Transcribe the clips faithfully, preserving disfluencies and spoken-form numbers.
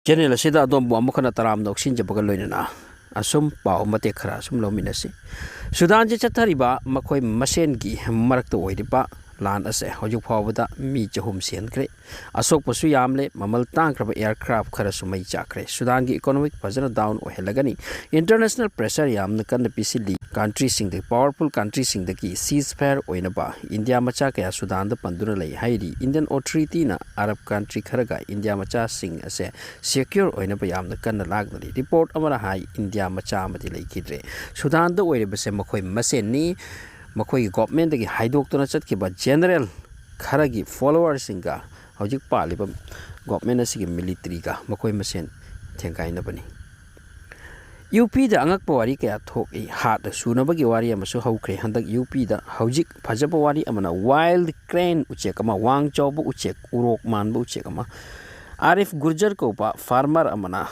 Channel ꯑꯁꯤꯗ ꯑꯗꯣꯝꯕꯨ ꯑꯃꯨꯛ ꯍꯟꯅ ꯇꯔꯥꯝꯅ ꯑꯣꯛꯁꯤꯟꯖꯕꯒ ꯂꯣꯏꯅꯅ ꯑꯁꯨꯝ ꯄꯥꯎ ꯃꯇꯦꯛ ꯈꯔ ꯑꯁꯨꯝ ꯂꯧꯃꯤꯟꯅꯁꯤ꯫ ꯁꯨꯗꯥꯟꯁꯤ ꯆꯠꯊꯔꯤꯕ ꯃꯈꯣꯏ ꯃꯁꯦꯟꯒꯤ ꯃꯔꯛꯇ ꯑꯣꯏꯔꯤꯕ ꯂꯥꯟ ꯑꯁꯦ ꯍꯧꯖꯤꯛ ꯐꯥꯎꯕꯗ ꯃꯤ ꯆꯍꯨꯝ ꯁꯤꯍꯟꯈ꯭ꯔꯦ꯫ ꯑꯁꯣꯛꯄꯁꯨ ꯌꯥꯝꯂꯦ꯫ ꯃꯃꯜ ꯇꯥꯡꯈ꯭ꯔꯕ aircraft ꯈꯔꯁꯨ ꯃꯩ ꯆꯥꯛꯈ꯭ꯔꯦ꯫ ꯁꯨꯗꯥꯟꯒꯤ economic ꯐꯖꯅ down ꯑꯣꯏꯍꯜꯂꯒꯅꯤ꯫ International pressure ꯌꯥꯝꯅ ꯀꯟꯅ ꯄꯤꯁꯤꯜꯂꯤ꯫ Countryꯁꯤꯡꯗ, powerful countryꯁꯤꯡꯗꯒꯤ ceasefire ꯑꯣꯏꯅꯕ ꯏꯟꯗꯤꯌꯥ ꯃꯆꯥ ꯀꯌꯥ ꯁꯨꯗꯥꯟꯗ ꯄꯟꯗꯨꯅ ꯂꯩ ꯍꯥꯏꯔꯤ꯫ Indian authorityꯅ ꯑꯔꯕ country ꯈꯔꯒ ꯏꯟꯗꯤꯌꯥ ꯃꯆꯥꯁꯤꯡ ꯑꯁꯦ secure ꯑꯣꯏꯅꯕ ꯌꯥꯝꯅ ꯀꯟꯅ ꯂꯥꯛꯅꯔꯤ꯫ Report ꯑꯃꯅ ꯍꯥꯏ, ꯏꯟꯗꯤꯌꯥ ꯃꯆꯥ ꯑꯃꯗꯤ ꯂꯩꯈꯤꯗ꯭ꯔꯦ꯫ ꯁꯨꯗꯥꯟꯗ ꯑꯣꯏꯔꯤꯕꯁꯦ ꯃꯈꯣꯏ ꯃꯁꯦꯟꯅꯤ꯫ ꯃꯈꯣꯏꯒꯤ governmentꯗꯒꯤ ꯍꯥꯏꯗꯣꯛꯇꯨꯅ ꯆꯠꯈꯤꯕ general ꯈꯔꯒꯤ followerꯁꯤꯡꯒ ꯍꯧꯖꯤꯛ ꯄꯥꯜꯂꯤꯕ government ꯑꯁꯤꯒꯤ militaryꯒ ꯃꯈꯣꯏ ꯃꯁꯦꯟ ꯊꯦꯡꯒꯥꯏꯅꯕꯅꯤ꯫ UPꯗ ꯑꯉꯛꯄ ꯋꯥꯔꯤ ꯀꯌꯥ ꯊꯣꯛꯏ꯫ ꯍꯥꯠꯅ ꯁꯨꯅꯕꯒꯤ ꯋꯥꯔꯤ ꯑꯃꯁꯨ ꯍꯧꯈ꯭ꯔꯦ꯫ ꯍꯟꯗꯛ UPꯗ ꯍꯧꯖꯤꯛ ꯐꯖꯕ ꯋꯥꯔꯤ ꯑꯃꯅ wild crane ꯎꯆꯦꯛ ꯑꯃ, ꯋꯥꯡ ꯆꯥꯎꯕ ꯎꯆꯦꯛ, ꯎꯔꯣꯛ ꯃꯥꯟꯕ ꯎꯆꯦꯛ ꯑꯃ, ꯑꯥꯔꯤꯐ ꯒꯨꯔꯖꯔ ꯀꯧꯕ farmer ꯑꯃꯅ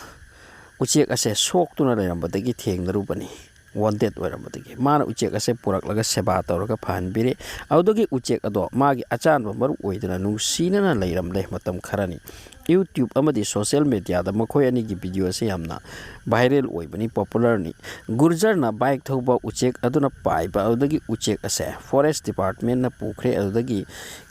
ꯎꯆꯦꯛ ꯑꯁꯦ ꯁꯣꯛꯇꯨꯅ ꯂꯩꯔꯝꯕꯗꯒꯤ ꯊꯦꯡꯅꯔꯨꯕꯅꯤ꯫ Wounded ꯑꯣꯏꯔꯝꯕꯗꯒꯤ ꯃꯥꯅ ꯎꯆꯦꯛ ꯑꯁꯦ ꯄꯨꯔꯛꯂꯒ ꯁꯦꯕꯥ ꯇꯧꯔꯒ ꯐꯍꯟꯕꯤꯔꯦ꯫ ꯑꯗꯨꯗꯒꯤ ꯎꯆꯦꯛ ꯑꯗꯣ ꯃꯥꯒꯤ ꯑꯆꯥꯟꯕ ꯃꯔꯨꯞ ꯑꯣꯏꯗꯨꯅ ꯅꯨꯡꯁꯤꯅꯅ ꯂꯩꯔꯝꯂꯦ ꯃꯇꯝ ꯈꯔꯅꯤ꯫ YouTube ꯑꯃꯗꯤ social mediaꯗ ꯃꯈꯣꯏ ꯑꯅꯤꯒꯤ video ꯑꯁꯦ ꯌꯥꯝꯅ viral ꯑꯣꯏꯕꯅꯤ, popularꯅꯤ꯫ ꯒꯨꯔꯖꯔꯅ bike ꯊꯧꯕ ꯎꯆꯦꯛ ꯑꯗꯨꯅ ꯄꯥꯏꯕ, ꯑꯗꯨꯗꯒꯤ ꯎꯆꯦꯛ ꯑꯁꯦ forest departmentꯅ ꯄꯨꯈ꯭ꯔꯦ꯫ ꯑꯗꯨꯗꯒꯤ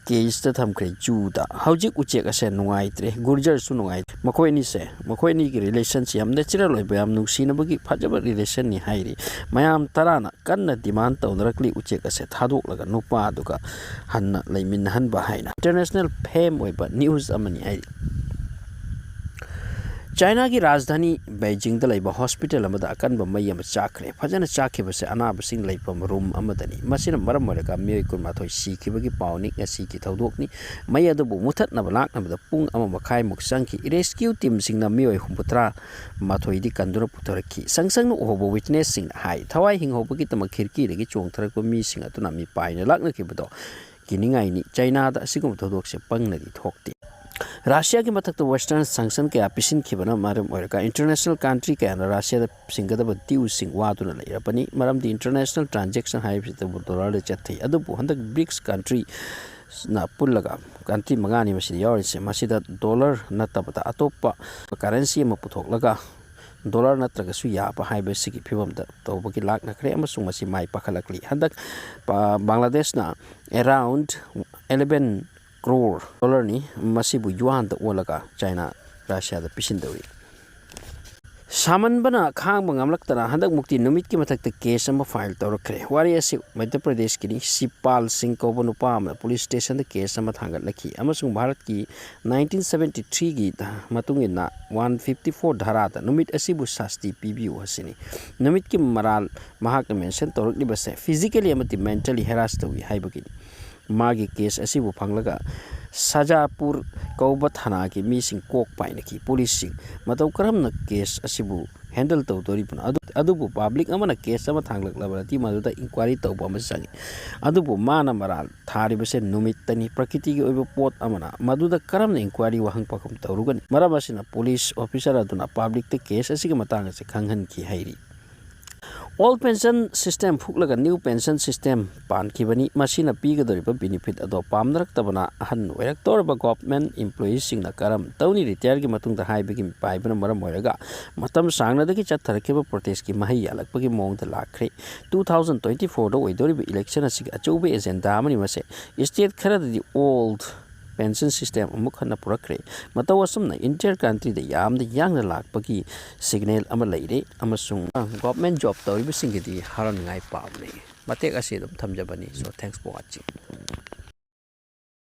cageꯇ ꯊꯝꯈ꯭ꯔꯦ, zooꯗ꯫ ꯍꯧꯖꯤꯛ ꯎꯆꯦꯛ ꯑꯁꯦ ꯅꯨꯡꯉꯥꯏꯇ꯭ꯔꯦ, ꯒꯨꯔꯖꯔꯁꯨ ꯅꯨꯡꯉꯥꯏꯇ꯭ꯔꯦ꯫ ꯃꯈꯣꯏ ꯑꯅꯤꯁꯦ, ꯃꯈꯣꯏ ꯑꯅꯤꯒꯤ relationꯁꯦ ꯌꯥꯝ natural ꯑꯣꯏꯕ, ꯌꯥꯝ ꯅꯨꯡꯁꯤꯅꯕꯒꯤ ꯐꯖꯕ relationꯅꯤ ꯍꯥꯏꯔꯤ꯫ ꯃꯌꯥꯝ ꯇꯔꯥꯅ ꯀꯟꯅ demand ꯇꯧꯅꯔꯛꯂꯤ ꯎꯆꯦꯛ ꯑꯁꯦ ꯊꯥꯗꯣꯛꯂꯒ ꯅꯨꯄꯥꯗꯨꯒ ꯍꯟꯅ ꯂꯩꯃꯤꯟꯅꯍꯟꯕ ꯍꯥꯏꯅ꯫ International fame ꯑꯣꯏꯕ news ꯑꯃꯅꯤ ꯍꯥꯏꯔꯤ꯫ ꯆꯥꯏꯅꯥꯒꯤ ꯔꯥꯖꯙꯥꯅꯤ ꯕꯩꯖꯤꯡꯗ ꯂꯩꯕ hospital ꯑꯃꯗ ꯑꯀꯟꯕ ꯃꯩ ꯑꯃ ꯆꯥꯛꯈ꯭ꯔꯦ꯫ ꯐꯖꯅ ꯆꯥꯛꯈꯤꯕꯁꯦ ꯑꯅꯥꯕꯁꯤꯡ ꯂꯩꯐꯝ room ꯑꯃꯗꯅꯤ꯫ ꯃꯁꯤꯅ ꯃꯔꯝ ꯑꯣꯏꯔꯒ ꯃꯤꯑꯣꯏ ꯀꯨꯟꯃꯥꯊꯣꯏ ꯁꯤꯈꯤꯕꯒꯤ ꯄꯥꯎꯅꯤ꯫ ꯉꯁꯤꯒꯤ ꯊꯧꯗꯣꯛꯅꯤ꯫ ꯃꯩ ꯑꯗꯨꯕꯨ ꯃꯨꯊꯠꯅꯕ ꯂꯥꯛꯅꯕꯗ ꯄꯨꯡ ꯑꯃ ꯃꯈꯥꯏꯃꯨꯛ ꯆꯪꯈꯤ꯫ Rescue teamꯁꯤꯡꯅ ꯃꯤꯑꯣꯏ ꯍꯨꯝꯐꯨꯇꯔꯥ ꯃꯥꯊꯣꯏꯗꯤ ꯀꯟꯗꯨꯅ ꯄꯨꯊꯔꯛꯈꯤ꯫ ꯁꯪ ꯁꯪꯅ ꯎꯍꯧꯕ witnessꯁꯤꯡꯅ ꯍꯥꯏ, ꯊꯋꯥꯏ ꯍꯤꯡꯍꯧꯕꯒꯤꯗꯃꯛ ꯈꯤꯔꯀꯤꯗꯒꯤ ꯆꯣꯡꯊꯔꯛꯄ ꯃꯤꯁꯤꯡ ꯑꯗꯨꯅ ꯃꯤꯄꯥꯏꯅ ꯂꯥꯛꯅꯈꯤꯕꯗꯣ ꯀꯤꯅꯤꯡꯉꯥꯏꯅꯤ꯫ ꯆꯥꯏꯅꯥꯗ ꯑꯁꯤꯒꯨꯝꯕ ꯊꯧꯗꯣꯛꯁꯦ ꯄꯪꯅꯗꯤ ꯊꯣꯛꯇꯦ꯫ ꯔꯁꯤꯌꯥꯒꯤ ꯃꯊꯛꯇ western sanction ꯀꯌꯥ ꯄꯤꯁꯤꯟꯈꯤꯕꯅ ꯃꯔꯝ ꯑꯣꯏꯔꯒ international country ꯀꯌꯥꯅ ꯔꯁꯤꯌꯥꯗ ꯁꯤꯡꯒꯗꯕ dueꯁꯤꯡ ꯋꯥꯗꯨꯅ ꯂꯩꯔꯕꯅꯤ꯫ ꯃꯔꯝꯗꯤ international transaction ꯍꯥꯏꯕꯁꯤꯗꯕꯨ dollarꯗ ꯆꯠꯊꯩ꯫ ꯑꯗꯨꯕꯨ ꯍꯟꯗꯛ BRICS country ꯅ ꯄꯨꯜꯂꯒ ꯀꯟꯇ꯭ꯔꯤ ꯃꯉꯥꯅꯤ ꯃꯁꯤꯗ ꯌꯥꯎꯔꯤꯁꯦ, ꯃꯁꯤꯗ ꯗꯣꯂꯔ ꯅꯠꯇꯕꯗ ꯑꯇꯣꯞꯄ ꯀꯔꯦꯟꯁꯤ ꯑꯃ ꯄꯨꯊꯣꯛꯂꯒ ꯗꯣꯂꯔ ꯅꯠꯇ꯭ꯔꯒꯁꯨ ꯌꯥꯕ ꯍꯥꯏꯕꯁꯤꯒꯤ ꯐꯤꯕꯝꯗ ꯇꯧꯕꯒꯤ ꯂꯥꯛꯅꯈ꯭ꯔꯦ ꯑꯃꯁꯨꯡ ꯃꯁꯤ ꯃꯥꯏ ꯄꯥꯛꯍꯜꯂꯛꯂꯤ꯫ ꯍꯟꯗꯛ ꯄ-, ꯕꯪꯒ꯭ꯂꯥꯗꯦꯁꯅ around eleven crore ꯗꯣꯂꯔꯅꯤ ꯃꯁꯤꯕꯨ ꯌꯨꯑꯥꯟꯗ ꯑꯣꯜꯂꯒ ꯆꯥꯏꯅꯥ ꯔꯁꯤꯌꯥꯗ ꯄꯤꯁꯤꯟꯗꯧꯔꯤ꯫ ꯁꯥꯃꯟꯕꯅ ꯈꯥꯡꯕ ꯉꯝꯂꯛꯇꯅ ꯍꯟꯗꯛꯃꯨꯛꯇꯤ ꯅꯨꯃꯤꯠꯀꯤ ꯃꯊꯛꯇ ꯀꯦꯁ ꯑꯃ ꯐꯥꯏꯜ ꯇꯧꯔꯛꯈ꯭ꯔꯦ꯫ ꯋꯥꯔꯤ ꯑꯁꯤ ꯃꯙ꯭ꯌ ꯄ꯭ꯔꯗꯦꯁꯀꯤꯅꯤ꯫ ꯁꯤꯄꯥꯜ ꯁꯤꯡ ꯀꯧꯕ ꯅꯨꯄꯥ ꯑꯃꯅ ꯄꯨꯂꯤꯁ ꯁ꯭ꯇꯦꯁꯟꯗ ꯀꯦꯁ ꯑꯃ ꯊꯥꯡꯒꯠꯂꯛꯈꯤ ꯑꯃꯁꯨꯡ ꯚꯥꯔꯠꯀꯤ nineteen seventy threeꯒꯤ ꯃꯇꯨꯡ ꯏꯟꯅ one fifty four ꯙꯥꯔꯥꯗ ꯅꯨꯃꯤꯠ ꯑꯁꯤꯕꯨ ꯁꯥꯁꯇꯤ ꯄꯤꯕꯤꯌꯨ ꯑꯁꯤꯅꯤ꯫ ꯅꯨꯃꯤꯠꯀꯤ ꯃꯔꯥꯜ ꯃꯍꯥꯛꯅ ꯃꯦꯟꯁꯟ ꯇꯧꯔꯛꯂꯤꯕꯁꯦ physically ꯑꯃꯗꯤ mentally harass ꯇꯧꯏ ꯍꯥꯏꯕꯒꯤꯅꯤ꯫ ꯃꯥꯒꯤ ꯀꯦꯁ ꯑꯁꯤꯕꯨ ꯐꯪꯂꯒ ꯁꯖꯥꯄꯨꯔ ꯀꯧꯕ ꯊꯥꯅꯥꯒꯤ ꯃꯤꯁꯤꯡ ꯀꯣꯛ ꯄꯥꯏꯅꯈꯤ꯫ ꯄꯨꯂꯤꯁꯁꯤꯡ ꯃꯇꯧ ꯀꯔꯝꯅ ꯀꯦꯁ ꯑꯁꯤꯕꯨ ꯍꯦꯟꯗꯜ ꯇꯧꯗꯣꯔꯤꯕꯅꯣ? ꯑꯗꯨ-, ꯑꯗꯨꯕꯨ ꯄꯕ꯭ꯂꯤꯛ ꯑꯃꯅ ꯀꯦꯁ ꯑꯃ ꯊꯥꯡꯂꯛꯂꯕꯗꯤ ꯃꯗꯨꯗ ꯏꯟꯀ꯭ꯋꯥꯏꯔꯤ ꯇꯧꯕ ꯑꯃ ꯆꯪꯏ꯫ ꯑꯗꯨꯕꯨ ꯃꯥꯅ ꯃꯔꯥꯜ ꯊꯥꯔꯤꯕꯁꯦ ꯅꯨꯃꯤꯠꯇꯅꯤ꯫ ꯄ꯭ꯔꯀꯤꯇꯤꯒꯤ ꯑꯣꯏꯕ ꯄꯣꯠ ꯑꯃꯅ ꯃꯗꯨꯗ ꯀꯔꯝꯅ ꯏꯟꯀ꯭ꯋꯥꯏꯔꯤ ꯋꯥꯍꯪ ꯄꯥꯎꯈꯨꯝ ꯇꯧꯔꯨꯒꯅꯤ? ꯃꯔꯝ ꯑꯁꯤꯅ ꯄꯨꯂꯤꯁ ꯑꯣꯐꯤꯁꯔ ꯑꯗꯨꯅ ꯄꯕ꯭ꯂꯤꯛꯇ ꯀꯦꯁ ꯑꯁꯤꯒꯤ ꯃꯇꯥꯡ ꯑꯁꯤ ꯈꯪꯍꯟꯈꯤ ꯍꯥꯏꯔꯤ꯫ Old pension system ꯐꯨꯛꯂꯒ new pension system ꯄꯥꯟꯈꯤꯕꯅꯤ꯫ ꯃꯁꯤꯅ ꯄꯤꯒꯗꯧꯔꯤꯕ benefit ꯑꯗꯣ ꯄꯥꯝꯅꯔꯛꯇꯕꯅ ꯑꯍꯟ ꯑꯣꯏꯔꯛꯇꯧꯔꯕ government employeeꯁꯤꯡꯅ ꯀꯔꯝ ꯇꯧꯅꯤ? Retireꯒꯤ ꯃꯇꯨꯡꯗ ꯍꯥꯏꯕꯒꯤ ꯄꯥꯏꯕꯅ ꯃꯔꯝ ꯑꯣꯏꯔꯒ ꯃꯇꯝ ꯁꯥꯡꯅꯗꯒꯤ ꯆꯠꯊꯔꯛꯈꯤꯕ protestꯀꯤ ꯃꯍꯩ ꯌꯥꯜꯂꯛꯄꯒꯤ ꯃꯑꯣꯡꯗ ꯂꯥꯛꯈ꯭ꯔꯦ꯫ Two thousand twenty fourꯗ ꯑꯣꯏꯗꯧꯔꯤꯕ election ꯑꯁꯤꯒꯤ ꯑꯆꯧꯕ agenda ꯑꯃꯅꯤ ꯃꯁꯦ꯫ State ꯈꯔꯗꯗꯤ old pension system ꯑꯃꯨꯛ ꯍꯟꯅ ꯄꯨꯔꯛꯈ꯭ꯔꯦ꯫ ꯃꯇꯧ ꯑꯁꯨꯝꯅ entire countryꯗ ꯌꯥꯝꯅ ꯌꯥꯡꯅ ꯂꯥꯛꯄꯒꯤ signal ꯑꯃ ꯂꯩꯔꯦ ꯑꯃꯁꯨꯡ government job ꯇꯧꯔꯤꯕꯁꯤꯡꯒꯤꯗꯤ ꯍꯔꯥꯎꯅꯤꯡꯉꯥꯏ ꯄꯥꯎꯅꯤ꯫ ꯃꯇꯦꯛ ꯑꯁꯤ ꯑꯗꯨꯝ ꯊꯝꯖꯕꯅꯤ꯫ So, thanks for watching꯫